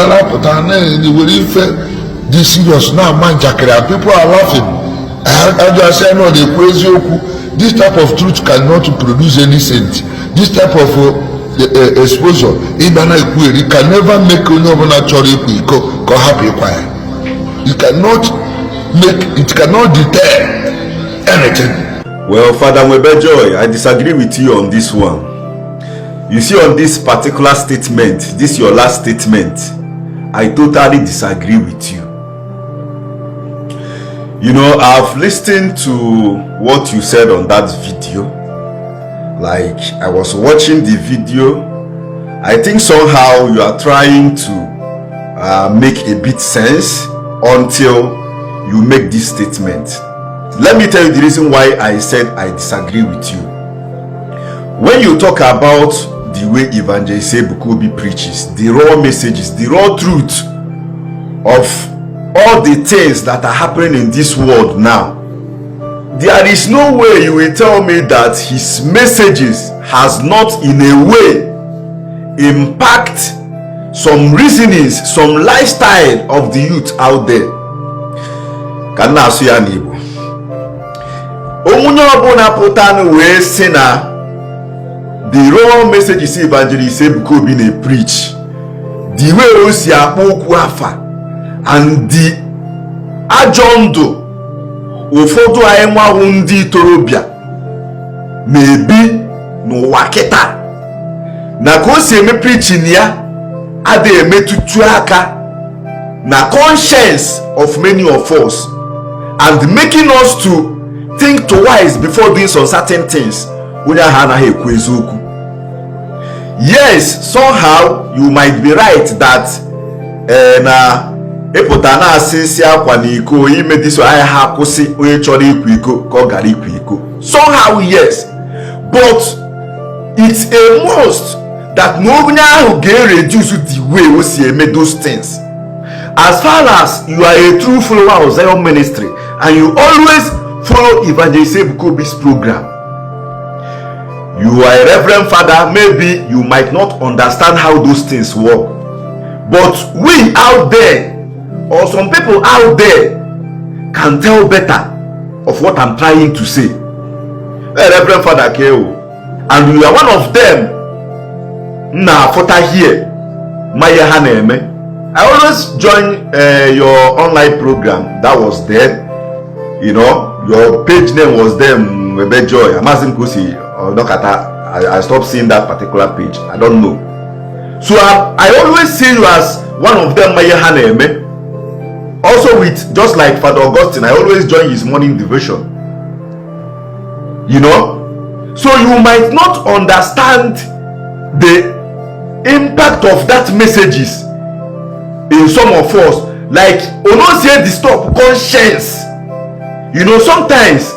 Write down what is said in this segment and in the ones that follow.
Fada apụta na-ewere ife dị serious na-ama njakịrị and people are laughing. Ajụ asị ya na ọ na-ekwu eziokwu. This type of truth cannot produce any saint. This type of exposure ịbịa na-ekwu eri can never make onye ọbụla chọrọ ịkwa iko ka ọ hapụ ịkwa ya. It cannot make, it cannot deter anything. Well, Father Nwebe Joy, I disagree with you on this one. You see, on this particular statement, this your last statement, I totally disagree with you. I've listened to what you said on that video. Like, I was watching the video. I think somehow you are trying to make a bit sense until you make this statement. Let me tell you the reason why I said I disagree with you. When you talk about the way Evangelist Ebuka Obi preaches, the raw messages, the raw truth of all the things that are happening in this world now, there is no way you will tell me that his messages has not in a way impact some reasonings, some lifestyle of the youth out there. Ka m na-asụ ya n'Igbo, onye ọbụla pụtanụ wee sị na the raw messages Evangelist Ebuka Obi na-preach, the way o si akpọ okwu afa and the ajọ ndụ ụfọdụ anyị nwawu ndị ntorobịa na-ebi n'ụwa kịta, na ka o si eme preaching ya adịghị emetụtụ aka na conscience of many of us and making us to think twice before doing some certain things, onye ahụ anaghị ekwu eziokwu. Yes, somehow you might be right that na ịpụta na-asị si akwa na iko ime diso ahịa ha akwụsị onye chọrọ ikwa iko ka ọ gara ikwa iko. Somehow, yes, but it's a must that na onye ahụ ga-reduce the way o si eme those things. As far as you are a true follower of Zion Ministry and you always follow Evangelist Ebuka Obi's program, you are a reverend father, maybe you might not understand how those things work, but we out there or some people out there can tell better of what I'm trying to say. Hey, Reverend Father Keo, and you are one of them na-afụta here ma ihe ha na-eme. I always join your online program that was there. Your page name was there, Nwebe Joy. Amaghịzi m ka o si ọdọkata. I stopped seeing that particular page. I don't know. So I always see you as one of them ma ihe ha na-eme. Also with, just like Father Augustine, I always join his morning devotion. So you might not understand the impact of that messages in some of us, like onozie disturb conscience. Sometimes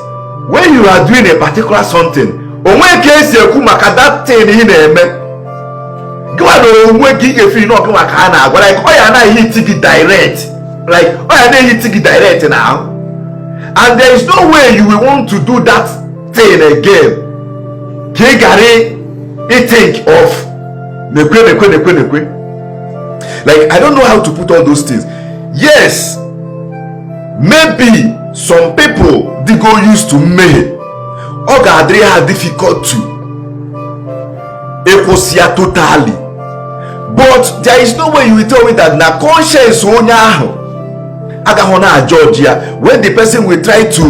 when you are doing a particular something, onwe ka esi ekwu maka that thing ị na-eme, gịwa na onwe gị ga-efe na ọgịnwa ka a na-agwa, like ọ ya anaghị hit gị direct, like ọ ya anaghị hit gị direct now, and there is no way you will want to do that thing again ka ị gara ị think of nekwe nekwe nekwe nekwe. Like, I don't know how to put all those things. Yes, maybe some people dịgo used to mmehie, ọ ga-adịrị ha difficult to ịkwụsị ya totally, but there is no way you will tell me that na conscience onye ahụ agaghị na judge ya when the person will try to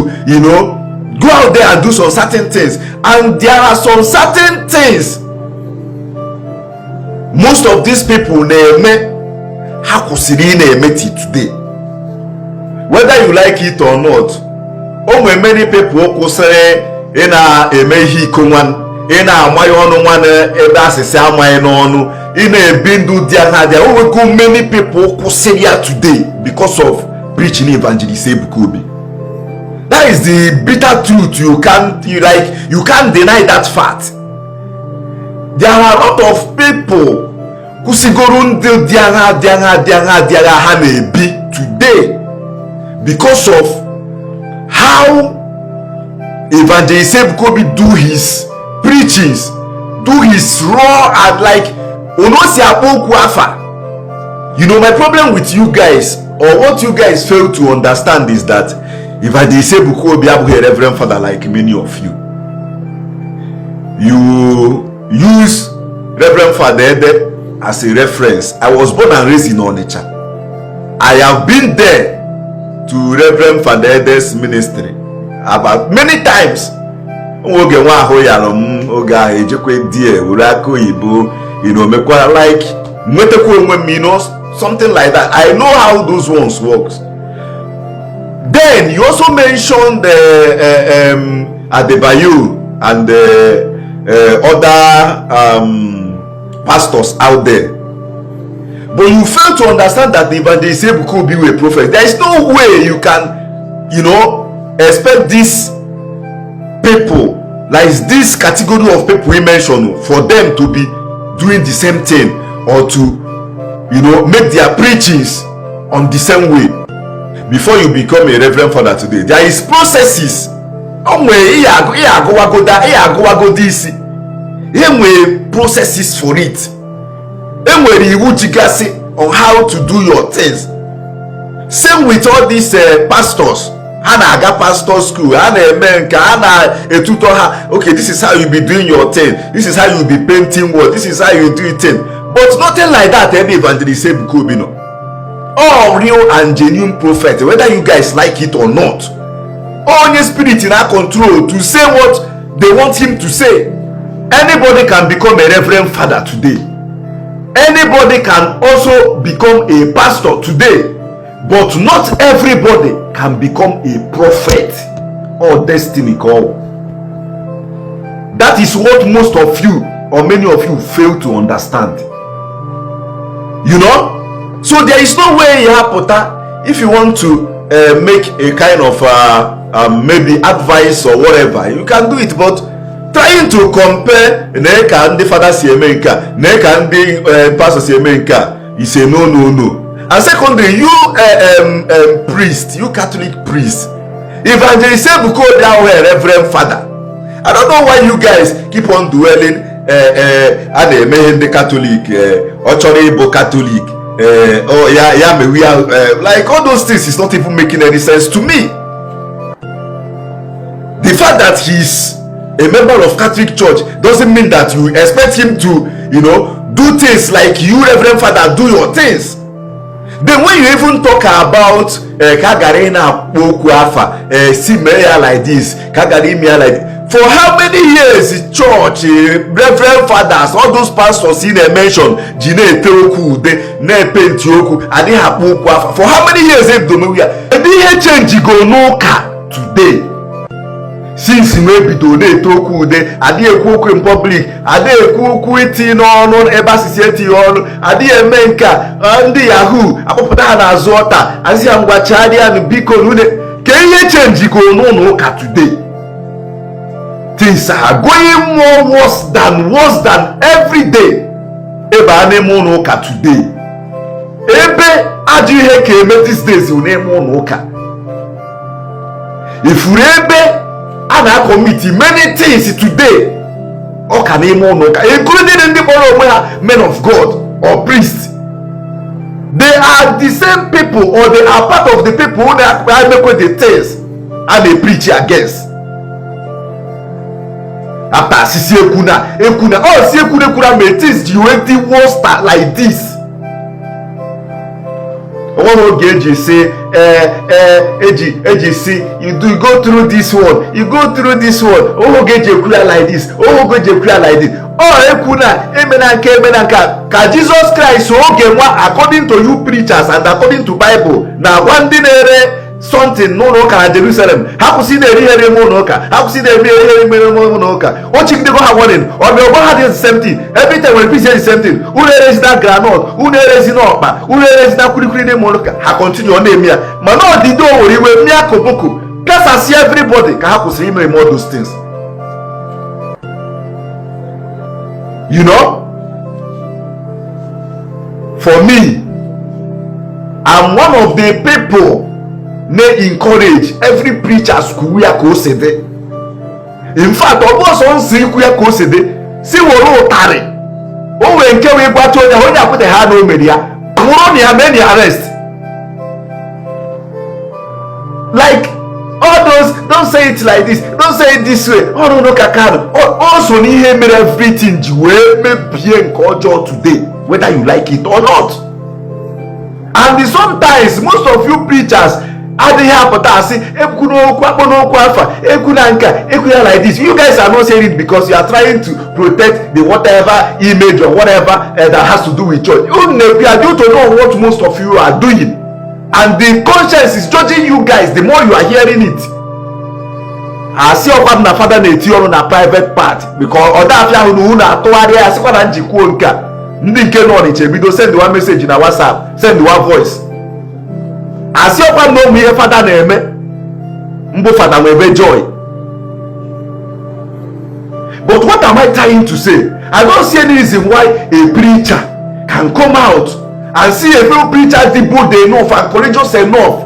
go out there and do some certain things. And there are some certain things most of these people na-eme ha kwụsịrị ị na-eme till today, whether you like it or not. O nwere many people kwụsịrị ị na-eme ihe iko nwa, ị na-amanye ọnụ nwa ebe asịsị amaghị n'ọnụ, ị na-ebi ndụ dị ha dị. O nwego many people kwụsịrị ya today because of preaching Evangelist Ebuka Obi. That is the bitter truth. You can't, you like, you can't deny that fact. There are a lot of people kwụsịgoro ndụ dị agha dị agha dị agha dị agha ha na-ebi today because of how Evangelist Ebuka Obi do his preachings, do his raw and like ono si akpọ okwu afa. My problem with you guys, or what you guys fail to understand, is that Evangelist Ebuka Obi abụghị a reverend father like many of you. You use Reverend Father Ede as a reference. I was born and raised in Onitsha. I have been there to Reverend Father Ede's ministry about many times. Oge nwa ahụ yara m, oge ahụ ejekwe die were aka oyibo mekwa like nwetakwa onwe m, something like that. I know how those ones works. Then you also mentioned Adebayo and other pastors out there. But you fail to understand that the Evangelist Ebuka Obi were prophet. There is no way you can expect these people, like this category of people we mentioned, for them to be doing the same thing or to make their preachings on the same way. Before you become a reverend father today, there is processes. O nwere ihe agụwagoda, ihe agụwagodo isi. E nwere processes for it. E nwere iwu jigasị on how to do your things. Same with all these pastors. Ha na-aga pastor school, ha na-eme nke ha na-etutọ ha. Okay, this is how you be doing your thing, this is how you be painting word, this is how you do it thing. But nothing like that ebe Evangelist Ebuka Obi nọ. All real and genuine prophet, whether you guys like it or not. Onye spirit na control to say what they want him to say. Anybody can become a reverend father today. Anybody can also become a pastor today. But not everybody can become a prophet or destiny call. That is what most of you or many of you fail to understand. So there is no way ya pụta, if you want to make a kind of maybe advice or whatever, you can do it, but trying to compare na ka ndị fada si eme nke a na ka ndị pastor si eme nke a is a no, no, no. And secondly, you priest, you Catholic priest, Evangelist Ebuka Obi ahụ a reverend father. I don't know why you guys keep on dwelling a na-eme ihe ndị Catholic, ọ chọrọ ịbụ Catholic, oh, ya mewe ya, like all those things is not even making any sense to me. The fact that he's a member of Catholic Church doesn't mean that you expect him to do things like you, reverend father, do your things. Then when you even talk about ka gara ị na-akpọ okwu afa, si mee ya like this, ka gara ime ya like this, for how many years church, reverend fathers, all those pastors ị na-mention ji na-ete okwu ude, na-epenti okwu, adịghị akpọ okwu afa? For how many years ebido mewe ya? Ebe ihe change go n'ụka today since m ebido na-ete okwu ude, adịghị ekwu okwu in public, adịghị ekwu okwu iti n'ọnụ ebe asịsị etinye ọnụ, adịghị eme nke a, ndị yahoo akpọpụta ha n'azụ ọta, asị ya ngwa chagharịa biko n'une ka ihe change go n'ụlọ ụka today. Things are going more worse than every day. Ebe a na-eme ụlọ ụka today, ebe ajọ ihe ka eme these days n'ime ụlọ ụka, ifuru ebe a na-acommit many things today, ọ ka n'ime ụlọ ụka, including ndị kpọrọ onwe ha men of God or priest. They are the same people or they are part of the people who na-emekwe the things a na-preach against. After asịsị ekwuna ekwuna, ọ si ekwuna ekwuna, may things ji wee dị worse like this. Onweghị oge eji si ee eji si you do go through this one, you go through this one. Onwe oge eji ekwu ya like this, onwe oge eji ekwu ya like this. Ọ ekwu na emena nke, emena nke a ka Jizọs Kraịst oge nwa, according to you preachers and according to Bible, na-agwa ndị na-ere something n'ụlọ ụka na Jerusalem ha kwụsị na-eri ihe n'ime ụlọ ụka, ha kwụsị na-eme ihe n'ime ụlọ ụka. O chigidego ha warning, ọ bịa ọgwa ha dị the same thing every time. When preach the same thing, unu erezina groundnut, unu erezina ọkpa, unu erezina kwilikwili n'ime ụlọ ụka, ha continue ọ na-eme ya. Mana ọdịdo o were iwe mmịa koboko pịasasị everybody ka ha kwụsịrị ime eme all those things. For me, I'm one of the people na-encourage every preacher kwuwe ya ka o si dị. In fact, ọ bụ ọsọ nsị ikwu ya ka o si dị, si were ụtarị o nwere nke wee gwata onye onye akwụte ha na o mere ya. Nwụrụ na ya mee na arrest. Like all those, "Don't say it like this, don't say it this way," ọrụ n'ụka kanụ o so n'ihe mere everything ji wee mebie nke ọjọọ today, whether you like it or not. And sometimes most of you preachers adịghị apụta asị ekwu n'okwu akpọ n'okwu afa ekwu na nka ekwu ya like this. You guys are not saying it because you are trying to protect the whatever image or whatever that has to do with church. Unu na-ekwu ya due to know what most of you are doing, and the conscience is judging you guys the more you are hearing it. Asị ọkwa m na fada na-eti ọrụ na private part because ọ dafịa ahụ na unu atụgharịa ya sịkwa na njikwuo nke a. Ndị nke nọ Ọnịcha ebido sendwa message na WhatsApp, sendwa voice. Asị ọkwa m na ụmụ ihe fada na-eme mbụ fada nwebe joy. But what am I trying to say? I don't see any reason why a preacher can come out and see a fellow preacher dey bold enough and courageous enough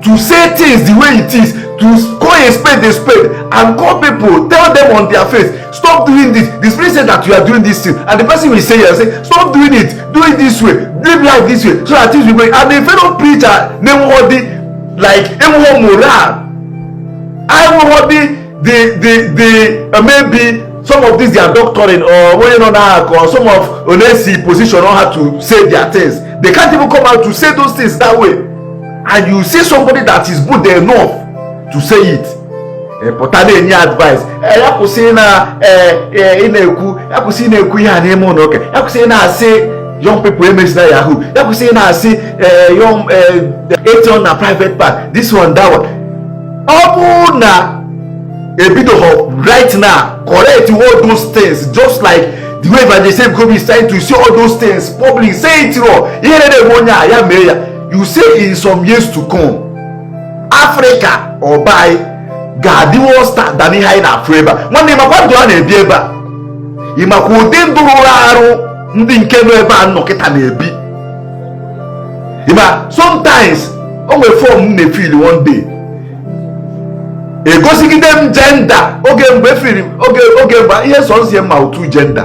to say things the way it is, to call a spade a spade and call people, tell them on their face, "Stop doing this. The Spirit said that you are doing this thing," and the person will say yes, say, "Stop doing it. Do it this way. Live life this way," so that things will go. And the fellow preacher na-enweghị like enweghị moral, enweghị the maybe some of this their doctrine or onye nọ n'akụ or some of onesi position on how to say their things, they can't even come out to say those things that way. And you see somebody that is good enough to say it pụta na-enye advice, ya kwụsị na ị na-ekwu, ya kwụsị ị na-ekwu ihe a n'ime ụlọ ụka, ya kwụsị ị na-asị young people emezina yahoo, ya kwụsị ị na-asị young eti on na private part, this one, that one. Ọ bụrụ na ebidoghọ right now correct all those things, just like the way Evangelist Ebuka is trying to say all those things public, say it raw, ihe na-eme onye a ya mee ya, you say in some years to come, Africa ọba anyị ga-adị worse than ihe anyị na-afụ ebe a. Nwanne, ịmakwa ndụ a na-ebi ebe a? Ịmakwa ụdị ndụ rụrụ arụ ndị nke nọ ebe a nọ kịta na-ebi? Ịma sometimes o nwere form m na-efili, one day egosigide m gender. Oge mgbe efiri oge mgbe ihe sọ nsie ma otu gender,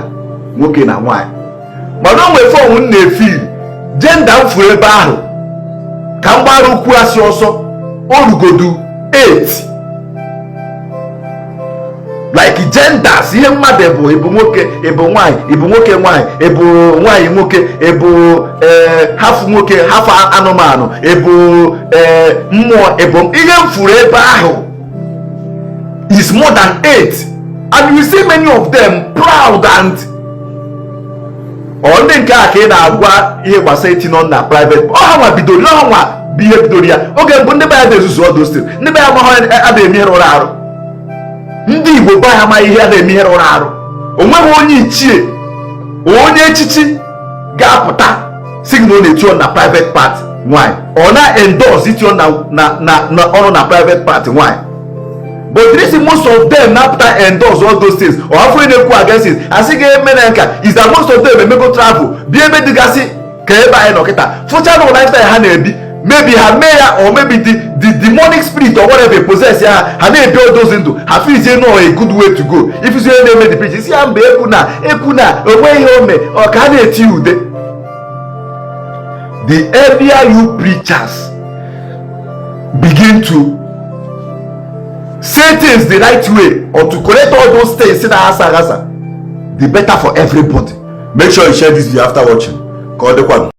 nwoke na nwaanyị, mana o nwere form m na-efili gender m furu ebe ahụ ka m gbara ukwu asị ọsọ o rugodu 8, like genders, ihe mmadụ bụ: ịbụ nwoke, ịbụ nwaanyị, ịbụ nwoke nwaanyị, ịbụ nwaanyị nwoke, ịbụ ee hafụ nwoke, hafụ anụmanụ, ịbụ ee mmụọ, ịbụ ihe m furu ebe ahụ is more than 8. And you see many of them proud and ọ ndị nke a ka ị na-agwa ihe gbasara itinye na private. Ọ ha nwa bidoro, ọ ha nwa bụ ihe bidoro ya. Oge mbụ ndị be ya na-ezuzu ọdụ steeti, ndị be ya amaghị a na-eme ihe rụrụ arụ. Ndị Igbo be ya amaghị ihe a na-eme, ihe rụrụ arụ. O nweghị onye ichie, onye echichi ga-apụta si gị na ọ na-eti na private part nwanyị, ọ na-endorse itinye na ọrụ na private part nwanyị. But the reason most of them na-apụta endorse all those things or afọ na-ekwu against it, asị ga-eme na nka, is that most of them emego travel bi ebe dịgasị ka ebe anyị nọ kịta, fụcha na lifestyle ha na-ebi. Maybe ha mee ya, or maybe the demonic spirit or whatever possess ya, ha na-ebi all those ndụ, ha feel no a good way to go. If onye na-eme the preach isi ya mba, ekwu na ekwu na onwe ihe o mee, ọ ka a na-eti ude. The earlier you preachers begin to say things the right way or to correct all those things na asa agasa, the better for everybody. Make sure you share this video after watching. Ka ọ dịkwanụ.